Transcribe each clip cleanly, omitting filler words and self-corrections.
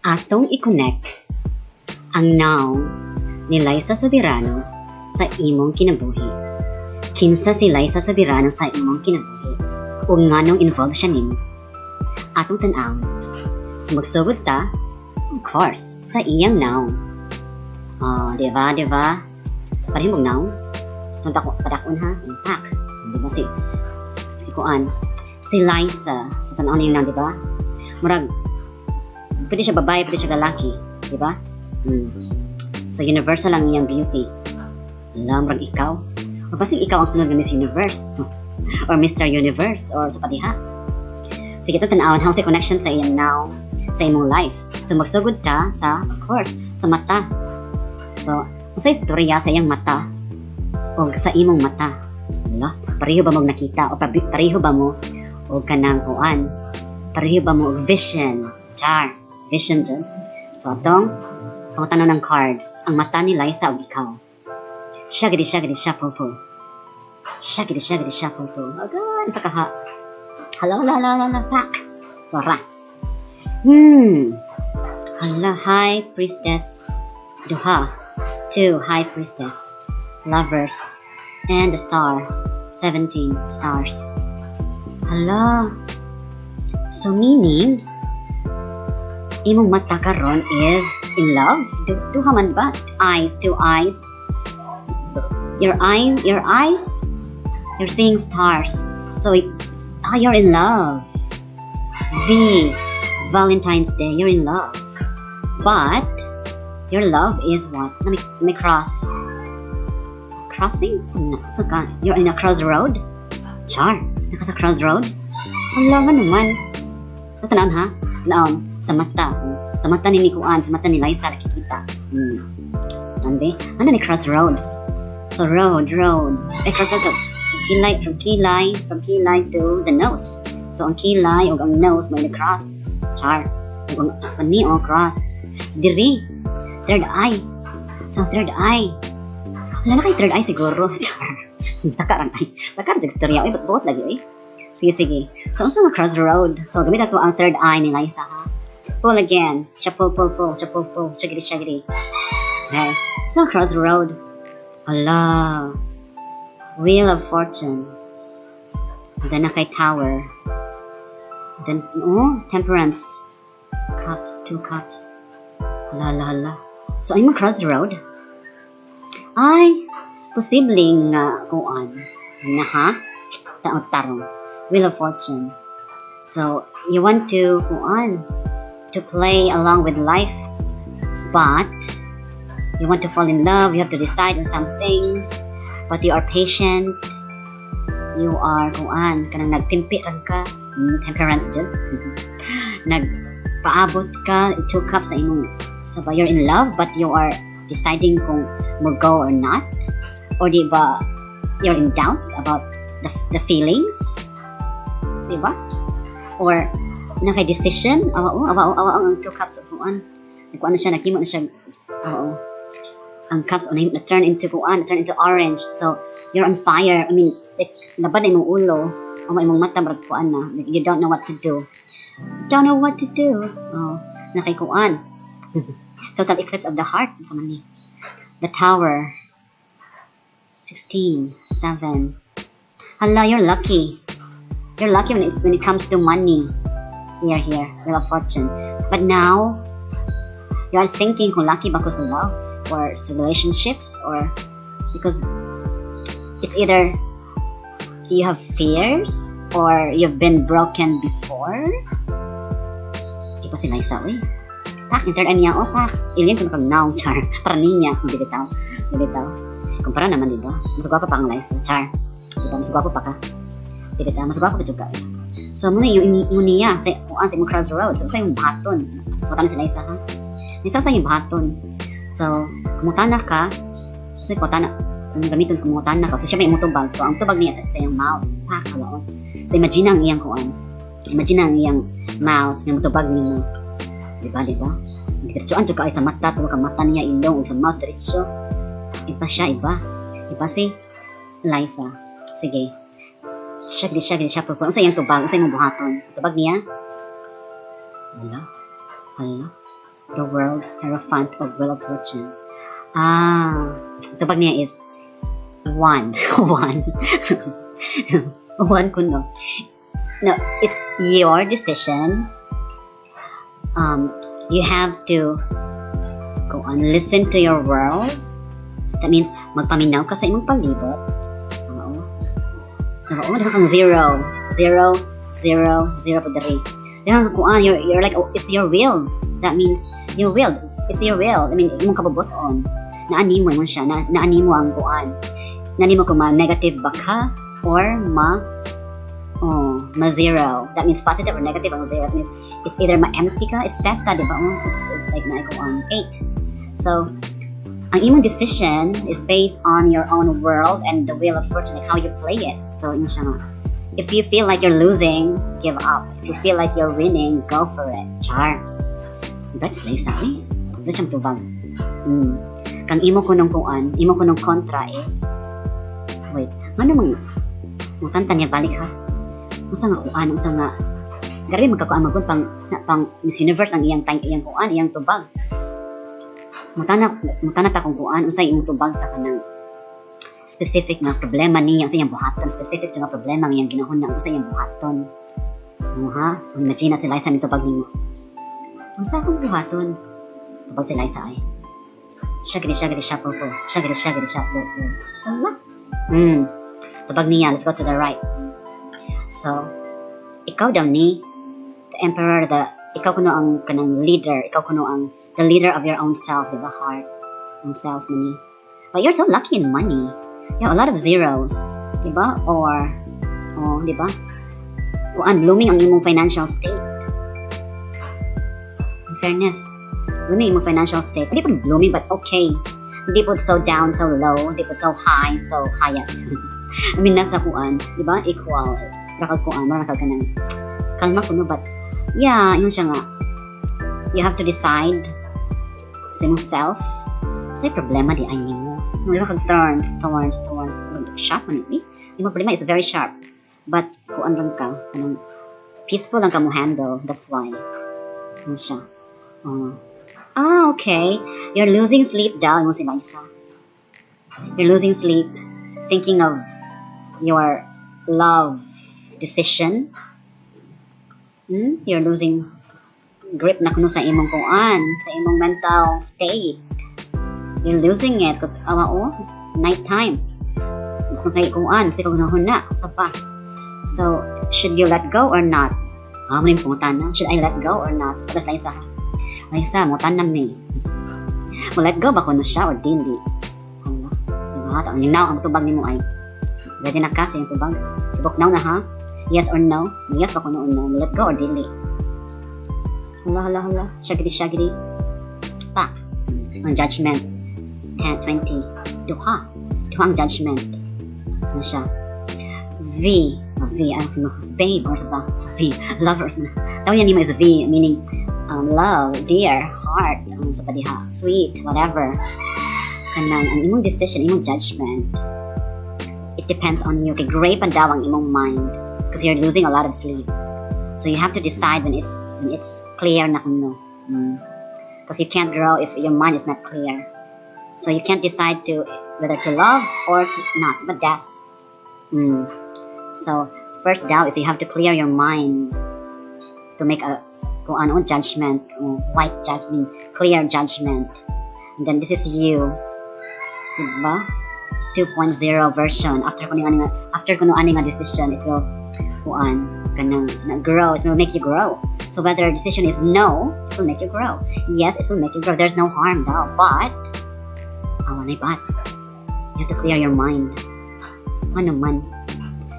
Atong i-connect ang nawong ni Liza Soberano sa imong kinabuhi. Kinsa si Liza Soberano sa imong kinabuhi? Ug nganong involved siya nimo? Atong tan-awon. So magsugod ta, of course, sa iyang nawong. Oh, di ba, di ba? Sa parehong mong nawong. Itong dako, padakon ha, impact. Di ba si kuan, si Liza, sa tan-aw niyang nawong, di ba? Murag, pwede siya babae, pwede siya lalaki, di ba? So universal ang iyang beauty. Alam, murag ikaw. O basig ikaw ang sunod nga Miss Universe or Mr. Universe or sa padiha. Sige, ito tan-awon how sa connection sa iyang nawong sa imong life. So magsugod ta sa, of course, sa mata. So, unsay istorya sa iyang mata o sa imong mata? Hala, pareho ba mo nakita o pareho ba mo o kanang kuan? Pareho ba mo og vision? Char, vision jud. So atong pangutana ng cards, ang mata ni Liza ug ikaw. Shaggy shaggy siya po. Shaggy shaggy siya po. Agad sa kaha. Hala, hala, hala, hala, pak. Tora. Hala, High Priestess. Duha. Two, High Priestess. Lovers. And the Star. 17 stars. Hala. So meaning, imong mata karon is in love? Duha man ba? Eyes, two eyes. Your eyes, you're seeing stars. So, you're in love. V, Valentine's Day, you're in love. But, your love is what? Let me cross. Crossing? So ka, you're in a crossroad? Char, naka sa crossroad? Hala nga naman. Tan-awon ha? Tan-awon, sa mata. Sa mata ni Nikuan, sa mata ni Liza nakikita. Ande? Ano ni crossroads? So road, road. Eh, crossroads. So, kilay, from kilay to the nose. So ang kilay ug ang nose may cross. Char. Ug ang kani o cross. So, diri. Third eye. So third eye. Wala na kay third eye siguro. Char. Taka ran ay. Taka ran istorya. Uy, buot lagi eh. Sige, sige. So, unsa nga crossroad? So, gamit ato ang third eye ni Liza, ha? Pull again. Siya pull, pull, pull. Siya pull, pull. Shaggy, shaggy. Okay. So, crossroad. Hala. Wheel of Fortune. Then, na kay Tower. Then, oh, Temperance. Cups, two cups. Hala, hala, hala. So, ay mo crossroad? Ay, posibleng nga kuan. Na ha? Taot tarong. Wheel of Fortune. So, you want to kuan to play along with life, but you want to fall in love, you have to decide on some things, but you are patient, you are kuan, kanang nagtimpi ran ka, temperance jud. Nagpaabot ka, two cups sa imong, sa ba, you're in love, but you are deciding kung mo go or not, or di ba, you're in doubts about the feelings, di ba? Or naka decision, awa o, awa o, awa o, ang two cups of kuan. Nagkuan na siya, nakimo na siya, oo. Ang cups, oh, na turn into kuan, na turn into orange. So, you're on fire. I mean, like, labad na imong ulo, o imong mata, murag kuan na. Like, you don't know what to do. Don't know what to do. Oh, nakay kuan. Total eclipse of the heart. Sa man ni. The Tower. 16, 7. Hala, you're lucky. You're lucky when it comes to money. Here, here, Wheel of Fortune. But now, you are thinking kung lucky ba ko sa love or sa relationships or because it's either you have fears or you've been broken before. Di pa sila isa, uy. Pak, in third eye niya, oh, pak. Alien ko na kang nawong, char. Para niya, hindi bitaw. Hindi bitaw. Kumpara naman, di ba? Mas gwapo pa ang Liza, char. Di ba? Mas gwapo pa ka. Di bitaw, mas gwapo pa juga. So, muna yung yung niya, sa, kuan sa imong crossroads, so, sa imong buhaton. Buhatan na si Liza, ha? Isa sa imong buhaton. So, kumutana ka, so, kutana, kung gamiton kumutana ka, so siya may imong tubag. So, ang tubag niya sa iyang mouth, pak, halaon. So, imagine ang iyang kuan. Imagine ang iyang mouth, nga mutubag nimo. Di ba, di ba? Diretsoan jud ka ay sa mata, tuwa ka mata niya, ilong, ug sa mouth, diretso. Iba siya, iba. Iba si Liza. Sige. Siya, di siya, di siya. Pero unsa iyang tubag? Unsa imong buhaton? Tubag niya? Hala. Hala. The World, Hierophant of Wheel of Fortune. Ah, tubag niya is one. One. One kuno. No, it's your decision. You have to go on, listen to your world. That means magpaminaw ka sa imong palibot. Oo. Oo, daghan kang zero. Zero, zero, zero pa diri. Daghan kang kuan, you're like, oh, it's your will. That means your will. It's your will. I mean, imong kabubuton. Naanimo mo siya, naanimo ang kuan. Naanimo kung ma-negative ba ka or ma oh, ma-zero. That means positive or negative ang zero. That means it's either ma-empty ka, it's death ka, di ba? Oh, it's like na kuan, eight. So, ang imong decision is based on your own world and the Wheel of Fortune, like how you play it. So, yun siya nga. If you feel like you're losing, give up. If you feel like you're winning, go for it. Char. That's Liza eh. That's siyang tubag. Kang imo kunong kuan, imo kunong kontra is, wait, ngano mang mutanta niya balik ha? Usa nga kuan, usa nga grabe magkakuan magud pang Miss Universe ang iyang tang iyang kuan, iyang tubag. Mutana ta kung kuan unsay imong tubag sa kanang specific nga problema niya, unsay iyang buhaton, specific nga problema nga iyang ginahuna, unsay iyang buhaton. Oh, ha? Imagine na si Liza ni tubag nimo. Unsa akong buhaton? Tubag si Liza ay. Shaggy shaggy shuffle po. Shaggy shaggy shuffle po. Allah. Tubag niya, let's go to the right. So, ikaw daw ni the Emperor, the ikaw kuno ang kanang leader, ikaw kuno ang the leader of your own self, di ba? Heart, own self money. But you're so lucky in money. You have a lot of zeros, di ba? Or, oh, di ba? Kuan, blooming ang imong financial state. In fairness, blooming imong financial state. Hindi po blooming, but okay. Hindi po so down, so low. Hindi po so high, so highest. I mean, nasa kuan, di ba? Equal. Rakag kuan, marakag ka ng kalma kuno, but yeah, yun siya nga. You have to decide sa imong self. Sa problema di ay nimo. Wala kang thorns, thorns, thorns. Sharp man eh. Yung problema is very sharp. But kuan lang ka, anong peaceful lang ka mo handle. That's why. Ano siya? Oh. Ah, okay. You're losing sleep daw, mo si Liza. You're losing sleep thinking of your love decision. You're losing grip na kuno sa imong kuan, sa imong mental state. You're losing it because awa oh, nighttime. Kung kay kuan, sa na, usa pa. So, should you let go or not? Ah, mo yung pangutana. Should I let go or not? Tapos Liza. Liza, mo tanam ni. Mo let go ba kuno siya or dili? Hala. Diba? Ang now ang tubag nimo ay ready na ka sa iyong tubag. Tibok now na ha? Yes or no? Yes ba kuno or no? Mo let go or dili? Hala, hala, hala. Shaggy, shaggy. Pa. Ang judgment. 10, 20. Duha. Duha ang judgment. Ano siya? V. Oh, V. Ang sino? Babe or sa ba? V. Lover or sa Tawag niya nimo is V, meaning love, dear, heart, sa padiha, sweet, whatever. Kanang ang imong decision, imong judgment, it depends on you. Kay gray pa daw ang imong mind because you're losing a lot of sleep. So you have to decide when it's clear na kuno. Because you can't grow if your mind is not clear. So you can't decide to whether to love or to not, but death. So first daw is you have to clear your mind to make a kung ano judgment, white judgment, clear judgment. And then this is you. Diba? 2.0 version. After kuno ani nga decision, it will kuan kanang na grow. It will make you grow. So whether decision is no, it will make you grow. Yes, it will make you grow. There's no harm daw. But, awa na but. You have to clear your mind. Ano man.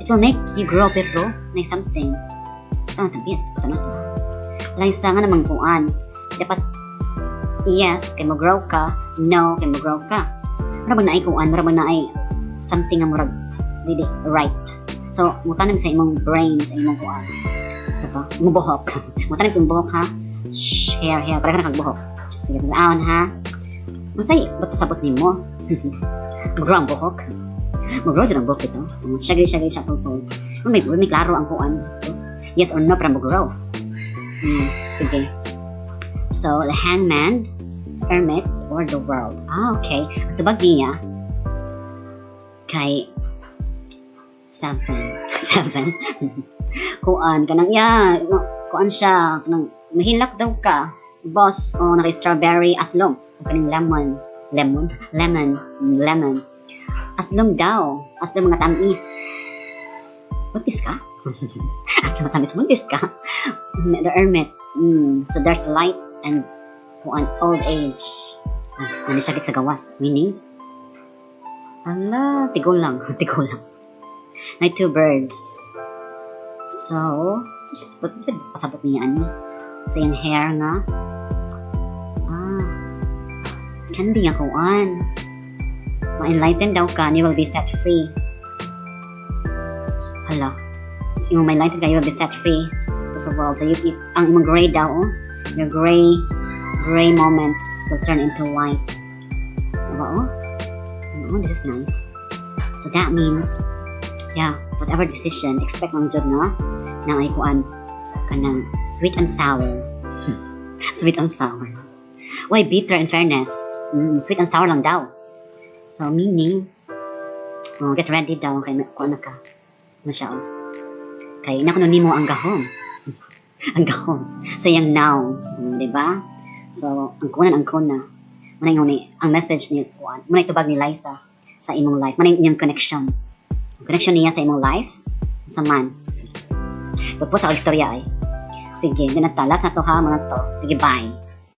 It will make you grow pero na something. Ito na tabi. Ito na to. Lang sa nga namang kuan. Dapat yes, kay mo grow ka. No, kay mo grow ka. Mura bang naay kuan, mura bang naay something nga murag dili right. So, mutanim sa imong brain, sa imong kuan. Sa pa, imong buhok. Mutanim sa imong buhok ha. Shh, hair, hair. Para ka na kag buhok. Sige, tan ha. Unsay ba't sabot nimo? Mag-grow ang buhok. Mag-grow dyan ang buhok ito. Shaggy, shaggy, shuffle po. May klaro ang kuan. Yes or no para mag-grow. Sige. So, the Hangman, Hermit, or the World. Ah, okay. Ang tubag niya, kay seven. Seven. Kuan, kanang, yeah, kuan siya, kanang, mahilak daw ka. Both, oh, naka strawberry, aslom. O kaning lemon. Lemon? Lemon. Lemon. Aslom daw. Aslom mga tamis. Buntis ka? Aslom matamis. Buntis ka? The Hermit. So there's light and kuan old age. Ah, nani siya sa gawas. Meaning, ala, tigulang. Tigulang. Like two birds. So, pasabot niya ani. So, yung hair nga. Ah, can be nga kuan. Ma-enlighten daw ka and you will be set free. Hala. Yung ma-enlighten ka, you will be set free to the world. So, ang imong gray daw, oh, your gray moments will turn into white. Diba, oh? Oh, this is nice. So, that means, yeah, whatever decision, expect lang jud nga, na ay kuan, kanang sweet and sour. Sweet and sour. Why bitter, in fairness? Sweet and sour lang daw. So, meaning, oh, get ready daw kay kuan na ka. Ano siya, oh. Kay nakuno nimo ang gahom. Ang gahom. Sa iyang now. Di ba? So, ang kunan ang kuna. Muna yung ni, ang message ni kuan. Muna itubag ni Liza sa imong life. Muna yung inyong connection. Ang connection niya sa imong life, sa man. Pagpot sa istorya ay. Sige, ganun ta. Last na to ha, mga to. Sige, bye.